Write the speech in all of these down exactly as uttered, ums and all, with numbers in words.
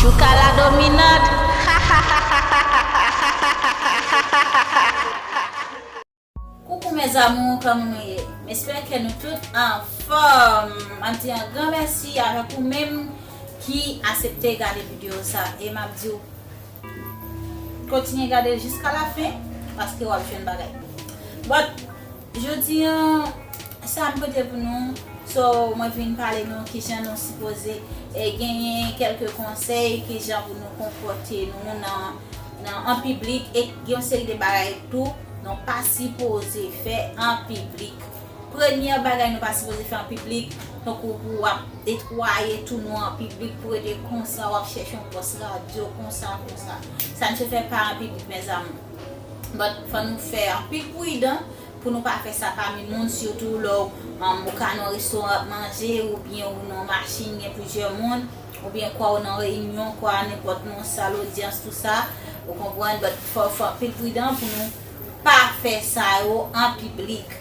Louka la dominante. Coucou mes amours, kòman nou ye? M espere ke nou tout anfòm. M ap di yon gran mèsi avèk ou menm ki aksepte gade videyo sa. E m ap di w, kontinye gade l jiska la fen, paske w ap jwenn bagay. But, jodi an, sa m pote pou nou. So, mwen vin pale nou kijan nou sipoze, e, genyen kèlke konsèy, kijan pou nou konpòte nou nan, nan, an piblik, e gen yon seri de bagay tou nou pa sipoze fè an piblik. Premyè bagay nou pa sipoze fè an piblik, tankou pou w ap netwaye tou nou an piblik, pou rete konsa, w ap chèche yon pòs radyo, konsa, konsa. Sa n se fè pa an piblik, mes amours. But, fò nou fè anpil pridan pou nou pa fè sa pami moun, sitou lè w, um, ou ka nan restoran ap manje, oubyen ou nan machin, gen plizyè moun, oubyen kwa ou nan reyinyon, kwa nenpòt nan sal odyans, tou sa, ou konprann, but fò, fò anpil pridan pou nou pa fè sa yo an piblik.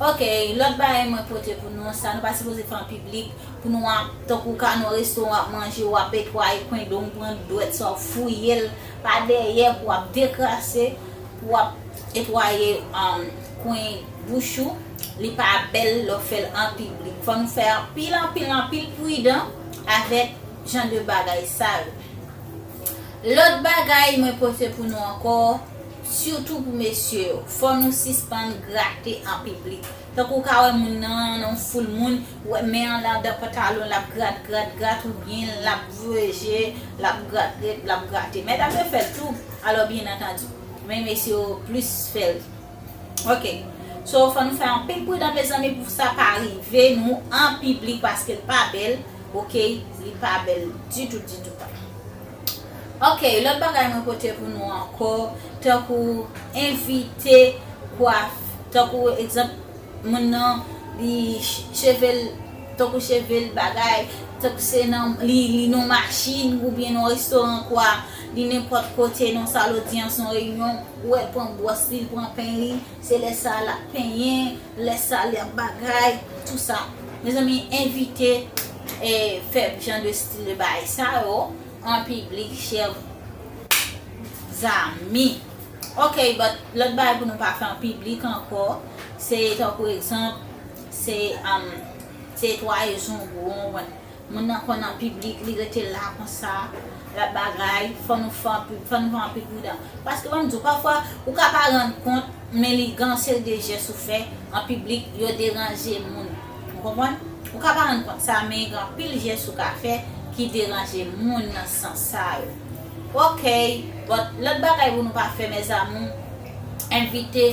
Ok, lòt bagay mwen pote pou nou, sa nou pa sipoze fè an piblik, pou nou ap, tankou ka nan restoran ap manje, w ap netwaye kwen do, w pran dwèt sa, w fouye l pa dèyè, pou w ap dekrase, pou w ap netwaye, um, kwen bouch ou, li pa bèl lè w fè l an piblik. Fò nou fè anpil, anpil, anpil pridan avèk jan de bagay sa yo. Lòt bagay mwen pote pou nou ankò, sitou pou mesye yo, fò nou sispann grate an piblik. Tankou w ka wè moun nan, nan yon foul moun, ou wè men an ladan pantalon, l ap grat, grat, grat, oubyen l ap voye je, l ap grate, l ap grate. Medam yo fè l tou, alò byen antandi. Men mesye yo plis fè l. Ok. So, fò nou fè anpil pridan, mezanmi, pou sa pa rive nou an piblik, paske l pa bèl, ok? Li pa bèl ditou, ditou pa. Ok, lòt bagay mwen pote pou nou ankò, tankou envite kwaf, tankou egzanp, moun nan, li ch-, cheve l, tankou cheve l bagay, tankou se nan, li, li nan machin, oubyen nan restoran kwa, li nenpòt kote, nan sal odyans, nan reyinyon, ou wè l pran bwòs li, l pran peny li, se lè sa l ap penyen, lè sa l ap bagay, tou sa. Mezanmi, envite, e, fè jan de stil de bagay sa yo an piblik, chè zanmi. Ok, but lòt bagay pou nou pa fè an piblik ankò, se tankou egzanp, se, um, se netwaye zongou, w konprann. Moun nan konn an piblik, li rete la konsa, l ap bagay, fò nou fè anpil, fò nou fè anpil pridan. Paske ban m di w, pafwa, ou ka pa rann kont, men li gen yon seri de jès ou fè an piblik, yo deranje moun. Ou konprann? Ou ka pa rann kont sa, men gen anpil jès ou ka fè ki deranje moun nan sans sa yo. Ok, but lòt bagay pou nou pa fè, mes amours, envite,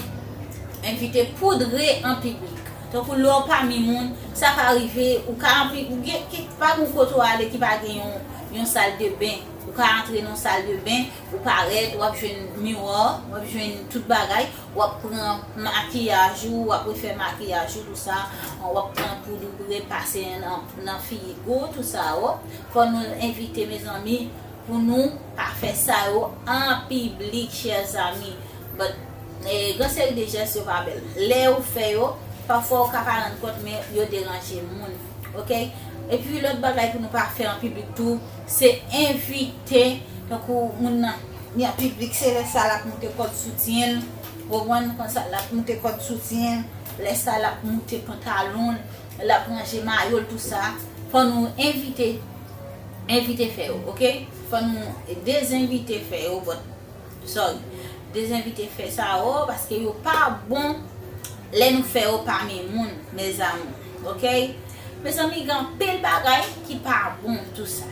envite poudre an piblik. Tankou lè w pami moun, sa ka rive, ou ka anpi, ou gen, ki, pa gen kote w ale ki pa gen yon, yon sal de ben. Ou ka antre nan sal de ben, ou parèt, w ap jwenn miwa, w ap jwenn tout bagay, w ap pran makiyaj ou, w ap refè makiyaj ou, tou sa, w ap pran poud ou pou repase nan, nan figi w, tou sa, o. Fò nou envite, mezanmi, pou nou pa fè sa yo an piblik, chè zanmi. But, e, gen seri de jès yo pa bèl. Lè ou fè yo, pafwa ou ka pa rann kont, men yo deranje moun. Ok? Epi lòt bagay pou nou pa fè an piblik tou, se envite, tankou moun nan, li an piblik, se lè sa l ap moute kòd soutyen l, ou konprann, konsa l ap moute kòd soutyen l, lè sa l ap moute pantalon l, l ap ranje mayo l, tou sa. Fò nou envite, envite fè yo, ok? Fò nou dezenvite fè yo, but, sorry. Dezenvite fè sa yo, paske yo pa bon lè nou fè yo pami moun, mes amours, ok? Mezanmi, gen anpil bagay ki pa bon, tou sa.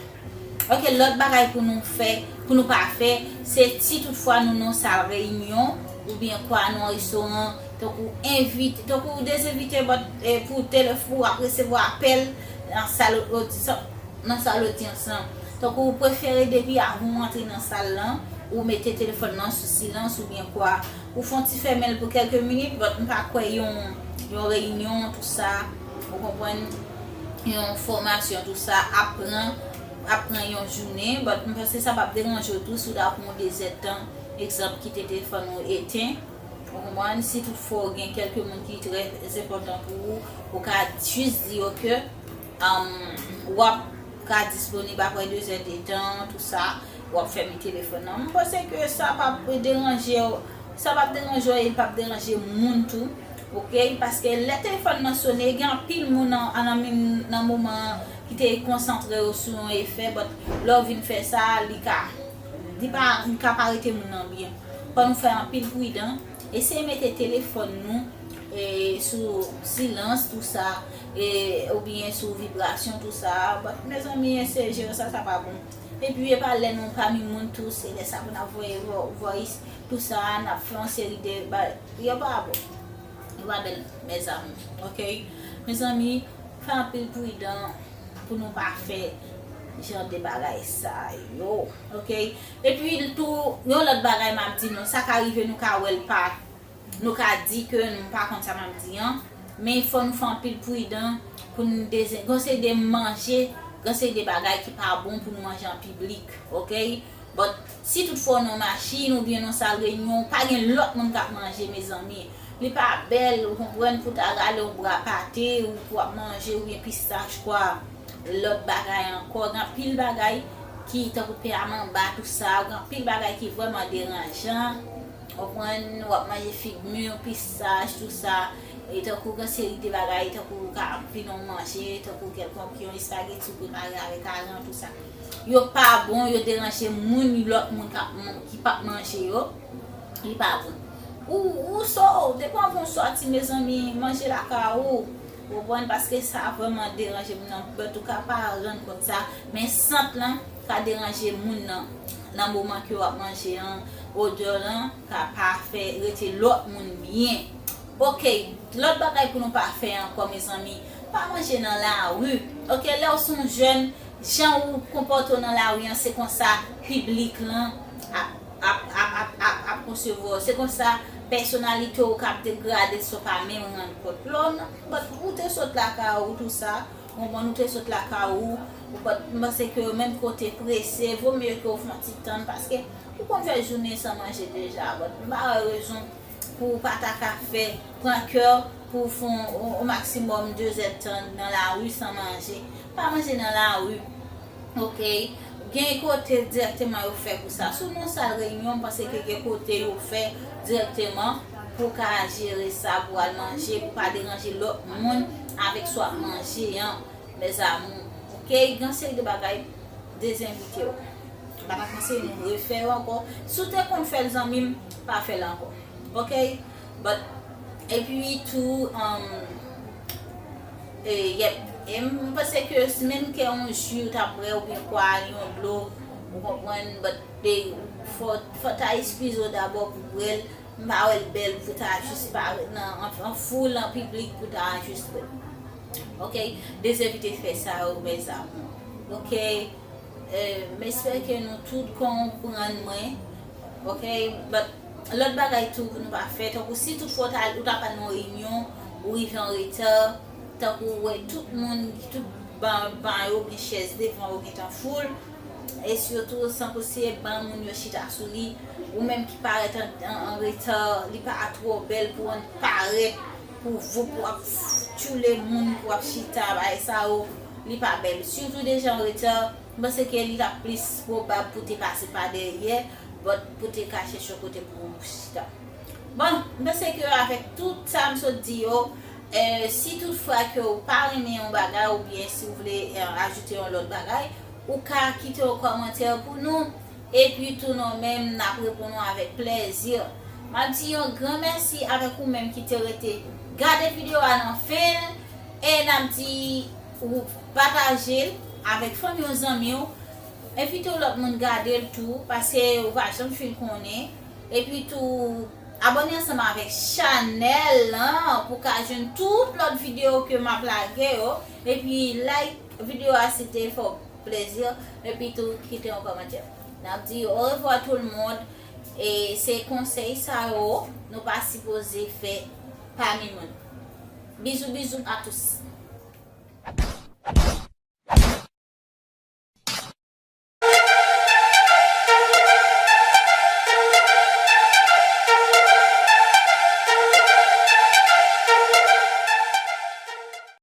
Ok, lòt bagay pou nou fè, pou nou pa fè, se si toutfwa nou nan sal reyinyon, oubyen kwa nan restoran, tankou envite, tankou dezenvite, but, e, pou telef-, pou w ap resevwa apèl nan sal odi-, nan sal odyans lan. Tankou ou prefere depi avan w antre nan sal lan, ou mete telefòn nan sou silans oubyen kwa, ou fè yon ti fèmen l pou kèlke minit, but m pa kwè yon, yon reyinyon, tou sa, ou konprann, yon fòmasyon, tou sa, ap pran, ap pran yon jounen, but m panse sa p ap deranje w tou si w ta pran yon dezèdtan, egzanp, kite telefòn ou eten, ou konprann, si toutfwa w gen kèlke moun ki trè enpòtan pou ou, ou ka jis di yo ke, um, w ap ka disponib apre de zè de tan, tou sa, w ap fèmen telefòn nan. M panse ke sa p ap deranje w, sa p ap deranje w e l p ap deranje moun tou, oke? Paske lè telefòn nan sone, gen anpil moun nan, nan, nan moman an ki te konsantre yo sou yon efè, but lè w vin fè sa, li ka, li pa, li ka pa rete moun nan byen. Fò nou fè anpil pridan, eseye mete telefòn nou e, sou silans, tou sa, e, oubyen sou vibrasyon, tou sa. But, mezanmi, eseye jere sa, sa pa bon. Epi, e pa lè nou pami moun tou, se lè sa pou n ap voye vo-, voice, tou sa, n ap fè yon seri de ba-, yo pa bon. Yo pa bèl, mezanmi. Oke? Mezanmi, fè anpil pridan pou nou pa fè jan de bagay sa yo. Oke? Epi, tou, yon lòt bagay m ap di nou, sa ka rive nou ka wè l pa nou ka di ke nou pa konn sa m ap di an, men fò nou fè anpil pridan pou nou dezen-, gen seri de manje, gen seri de bagay ki pa bon pou nou manje an piblik, oke? But, si toutfwa w nan machin oubyen nan sal reyinyon, pa gen lòt moun k ap manje, mezanmi. Li pa bèl, ou konprann, pou w ta rale yon bra pate, ou pou w ap manje, oubyen pistach, kwa, lòt bagay ankò. Gen anpil bagay ki, tankou pen a manba, tou sa, gen anpil bagay ki vrèman deranjan. Konprann, w ap manje fig mi, pistach, tou sa. E tankou gen seri de bagay, tankou w ka vin yon manje, tankou kèlkonk yon espageti w prepare avèk aran, tou sa. Yo pa bon, yo deranje moun, lòt moun k ap man-, ki p ap manje yo. Li pa bon. Ou, ou so, depi w ap fè yon sòti, mezanmi, manje lakay ou. Ou konprann? Paske sa vrèman deranje moun nan. But ou ka pa rann kont sa, men sant lan ka deranje moun nan, nan moman ke w ap manje an, odè lan ka pa fè rete lòt moun byen. Oke, lòt bagay pou nou pa fè ankò, mezanmi, pa manje nan lari. Oke, lè w se yon jèn, jan ou konpòte w nan lari an, se konsa piblik lan ap, ap, ap, ap, ap, ap konsevwa w. Se konsa pèsonalite w k ap degrade san w pa menm rann kont. Lè w nan, but ou te sot lakay ou, tou sa, ou konprann, ou te sot lakay ou, ou pa t, m panse ke menm ke w te prese, vo mye ke w fè yon ti tann, paske ou konn fè jounen san manje deja, but m pa wè rezon pou w pa ta ka fè, pran kè w pou w fè yon, yon, yon maksimòm de zèdtan nan lari san manje. Pa manje nan lari. Oke? Gen kote dirèkteman yo fè pou sa. Si w nan sal reyinyon, m panse ke gen kote yo fè dirèkteman pou w ka jere sa, pou w al manje, pou w pa deranje lòt moun avèk sa w ap manje an, mes amours. Oke? Gen seri de bagay, dezenvite w. M pa ta konseye nou refè yo ankò. Si w te konn fè l, zanmi m, pa fè l ankò. Oke? But, epi tou, um, e, yep. E m panse ke si menm ke yon ji w ta bwè oubyen kwa, yon dlo, ou konprann, but de, fò, fò ta eskize w dabò pou bwè l. M pa wè l bèl pou ta jis parèt nan, an, an foul, an piblik, pou ta jis bwè l. Oke? Dezenvite fè sa yo, mes amours. Oke? E, m espere ke nou tout konprann mwen. Oke? But, lòt bagay tou pou nou pa fè, tankou si toutfwa w ta, ou ta pral nan yon reyinyon, ou rive an reta, tankou w wè tout moun, tout ban, ban yo, gen chèz devan yo gentan foul, e sitou, tankou si e ban moun yo chita sou li, ou menm ki parèt an, an, an reta, li pa twò bèl pou w parèt, pou voup w ap tchoule moun, pou w ap chita, bagay sa yo, li pa bèl. Sitou deja an reta, m panse ke li t ap plis pwobab pou te pase pa dèyè, but pou te ka chèche yon kote pou w chita. Bon, m panse ke avèk tout sa m sot di yo, e, si toutfwa ke w pa renmen yon bagay oubyen si w vle, e, ajoute yon lòt bagay, ou ka kite yon kòmantè pou nou. Epi tou nou menm, n ap reponn ou avèk plèzi. M ap di yon gran mèsi avèk ou menm ki te rete gade videyo a nan fen l. E n ap di ou pataje l avèk fanmi w, zanmi w. Envite yon lòt moun gade l tou, paske ou pa janm fin konnen. Epi tou, abòne ansanm avèk chanèl lan pou w ka jwenn tout lòt videyo ke m ap lage yo. Epi like videyo a si te fè w plezi. Epi tou, kite yon kòmantè. N ap di orevwa tout le monde. E se konsèy sa yo, nou pa sipoze fè pami moun. Bisous, bisous à tous.